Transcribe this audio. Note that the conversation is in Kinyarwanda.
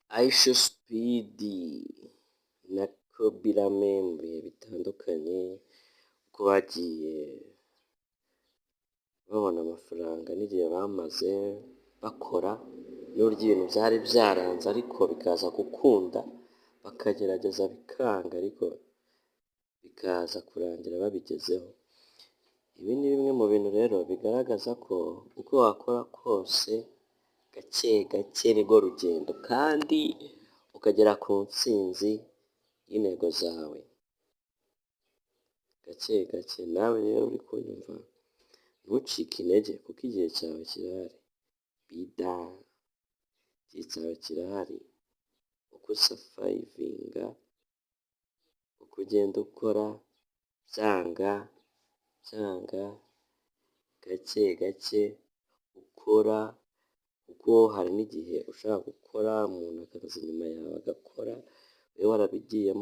IShowSpeed na Khaby Lame mu bihe bitandukanye, uko bagiye babona amafaranga n'igihe bamaze bakora n'uburyo ibintu byari byaranze ariko bikaza gukunda, bakagerageza bikanga ariko bikaza kurangira babigezeho. Ibi ni bimwe mu bintu rero bigaragaza ko uko wakora kose, gake gake nirwo rugendo kandi ukagera ku ntsinzi y'intego zawe. Gake gake, nawe rero uri kunyumva, ntucike intege kuko igihe cyawe kirahari. Bida, igihe cyawe kirahari, uko usurvivinga, uko ugenda ukora byanga byanga, gake gake ukora, kuko hari n'igihe ushobora gukora umuntu akaza inyuma yawe agakora, wowe warabigiyemo.